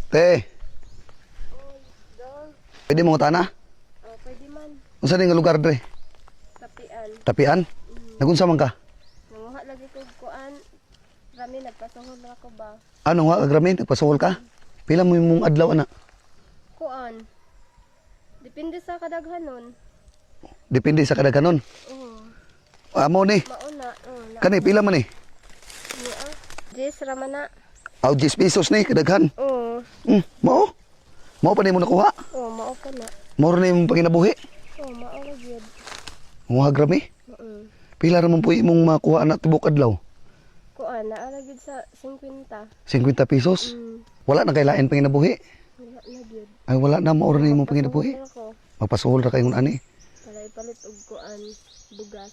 Te, Go. pwede mo tana? Oh, pwede man. Unsa ni nga lugar dre? Tapian. Tapian? Nagunsa man ka? Nanguha lagi ko kuan. Rami nagpasuhol ra ko ba? Ano nga kagramin? Nagpasuhol ka? Pila mo imong adlaw ana? Kuan. Depende sa kadaghanon. Depende sa kadaghanon. Oo. Amo ni. Mauna. Oo. Na. Kani pila man ni? Ni ah. Jis ra man na. Aw, 10 pesos ni kadaghan. Oo. Mao. Mao pa nimo nakuha. Oo, mao pa na. Mao ra na imong panginabuhi. Oo, mao ra gyud. Nguha grami. Oo. Pila ra man po imong makuha ana tibok adlaw? Kuan naa ra gyud sa 50. 50 pesos. Wala na kay lain panginabuhi. Wala na gyud. Ay, wala na, mao ra na imong panginabuhi. Pasuhol ko Magpasuhol ra kayong ani. para ipalit og kuan bugas.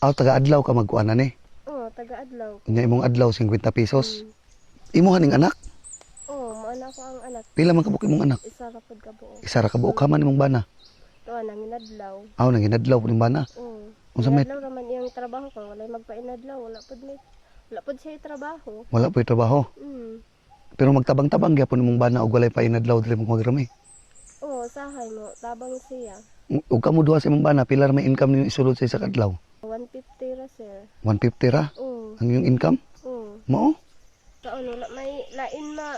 Aw, taga adlaw ka magkuan ani. Oo, taga adlaw. Unya imong adlaw 50 pesos. Imo haning anak? Oo, mao na ako ang anak. Pila man kabuk imong anak? Isa ra pud ka buok. Isa ra ka buok ka man imong bana. Tuwa nang inadlaw. Aw, nanginadlaw po ning bana. Oo. Unsa may Inadlaw raman iyang trabaho kung walay magpainadlaw, wala pud siya trabaho. Wala po'y trabaho. Pero magtabang-tabang gyapon imong bana og walay pa inadlaw diri mo magrami. Oo, sahay mo, tabang siya. Ug kamo duha sa imong bana, pila ra may income ninyo isulod sa isa ka adlaw? 150 ra, sir. 150 ra Oo. ang iyong income? Oo. Mao? Kaon wala may lain ma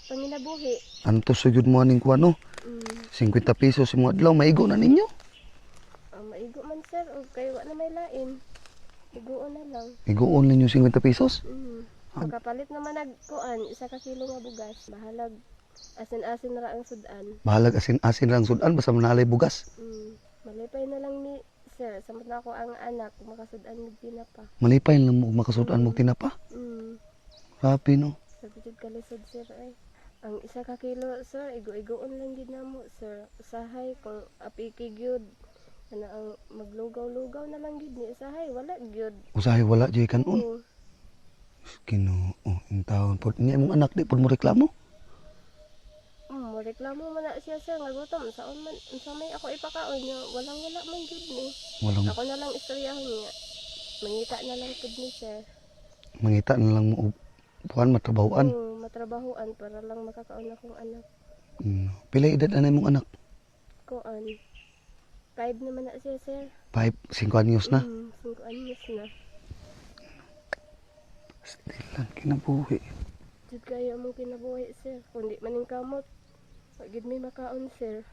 panginabuhi. Antos sa gyud mo aning kuan no? 50 pesos imong adlaw, maigo na ninyo. Ah, maigo man, sir, og kay wa na may lain. Iguon na lang. Iguon ninyo 50 pesos? Makapalit naman nagkuan 1 ka kilo nga bugas. Bahalag asin-asin ra ang sudan. Bahalag asin-asin lang sudan basta manalay bugas. Malipay na lang ni sir. Samot na ako ang anak kung makasudan mig tinapa. Malipay lang mo og makasudan mo tinapa. Grabe no. Sabi jud kalisod, sir, ay. Ang 1 ka kilo, sir, igo-igoon lang gid namo, sir. Usahay kung apiki gyud ana ang maglugaw-lugaw na lang gid ni, usahay wala gyud. Usahay wala jay kanon. Oo. Ginoo, intawon pod niya imong anak, di pod mo reklamo. Mo reklamo man na siya, sir, nga gutom saon man, unsa may ako ipakaon niya, walang wala man gyud ni. Walang Ako na lang istoryahon niya. Mangita na lang pud ni, sir. Mangita na lang mo og kuan, matrabahoan. Oo, matrabahoan para lang makakaon akong anak. Pila edad na imong anak? Kuan. 5 naman na siya, sir. 5, 5 anyos na. 5 anyos na. Still lang kinabuhi. Jud kayo among kinabuhi, sir. Kung di man ning kamot, wa gid may makaon, sir.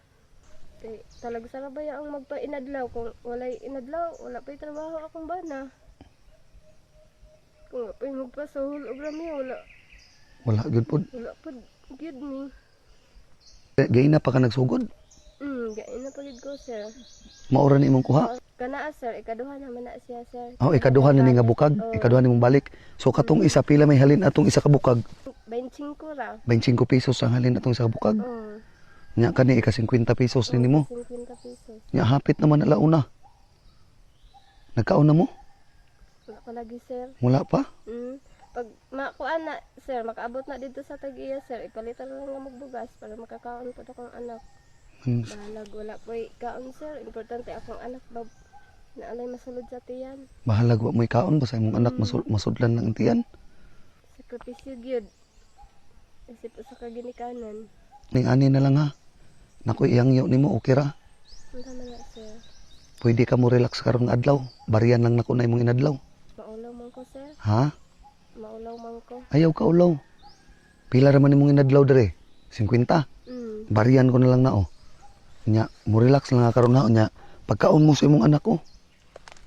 Kay talag sa rabaya ang magpainadlaw. Kung walay inadlaw, wala pa'y trabaho akong bana. Kung wa pa'y magpasuhol og rami, wala. Wala gyud pod. Wala pud gyud ni. Gay na pa ka nagsugod. Gain na pa gid ko, sir. Maura ni imong kuha. Kana, sir, ikaduha naman na siya, sir. Oh, ikaduha na ni nga bukag, ikaduha ni mong balik. So katong isa, pila may halin atong isa ka bukag? 25 ra. 25 pesos ang halin atong isa ka bukag. Oo. Nya kani ika 50 pesos ni nimo. 50 pesos. Nya hapit naman alauna. Nagkaon na mo? Wala pa lagi, sir. Wala pa? Pag makuan na, sir, makaabot na dito sa tag-iya, sir, ipalitan na lang nga magbugas para makakaon po akong anak. Bahalag wala po'y kaon, sir. Importante akong anak ba na alay masulod sa tiyan. Bahalag wa mo'y kaon basta imong anak masudlan ng tiyan. Sakripisyo gyud. Isip usa ka ginikanan. Ning ani na lang ha. Naku, iyang yo nimo, okay ra. Unsa man na, sir? Pwede ka mo relax karon nga adlaw. Bariyan lang nako na imong inadlaw. Maulaw man ko, sir. Ha? Maulaw man ko. Ayaw ka ulaw. Pila ra man imong inadlaw dere? 50. Bariyan ko na lang na oh. Nya, mo relax lang ka karon ha. Nya, pagkaon mo sa imong anak oh.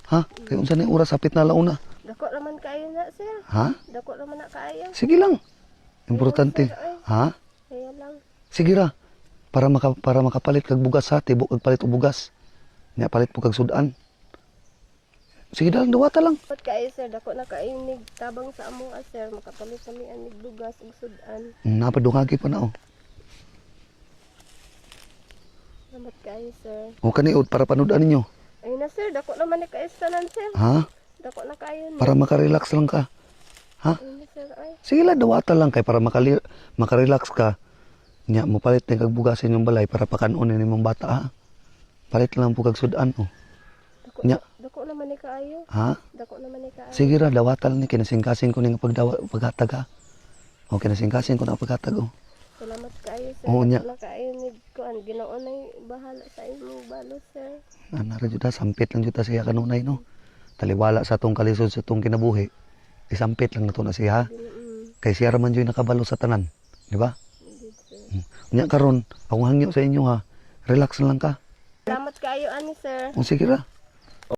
Ha? Kay unsa na yung oras, hapit na alauna. Dako raman kaayo na, sir. Ha? Dako raman na kaayo. Sige lang. Importante. Sir, ay. Ha? Kaya lang. Sige ra. Para makapalit kag bugas ha, tibok kag palit og bugas. Nya palit po kag sudan. Sige dalang, dawata lang. Pat kaayo, sir, dako na kaayo nig tabang sa amo, ah, sir, makapalit kami anig bugas ug sudan. Napadungagi pa na oh. Salamat kaayo, sir. O kaniod para panudan ninyo. Ayun na, sir, dako naman ni kaayo sa tanan, sir. Ha? Dako na kaayo ni. Para makarelax lang ka. Ha? Ayun na, sir, ay. Sige lang, dawata lang kay para makarelax ka. Nya, mo palit ni kag bugas inyong balay para pakanon ni imong bata ha. Palit lang po kag sudan oh. Dako, Nya. dako naman ni kaayo. Ha? Dako naman ni kaayo. Sige ra, dawata lang ni kinasingkasing ko ning pagdawa paghatag ha. O kinasingkasing ko na ang paghatag oh. Salamat kaayo, sir. Oo, nya. Wala kaayo ni kuan, Ginoo nay bahala sa imong balos, sir. Ana ra jud ta, sampit lang jud ta siya kanunay, no. Taliwala sa atong kalisod sa atong kinabuhi. Isampit lang nato na siya, ha? Kay siya ra man jud nakabalo sa tanan, di ba? Indeed, sir. Nya karon, akong hangyo sa inyo, ha. Relax na lang ka. Salamat kaayo ani, sir. O sige ra.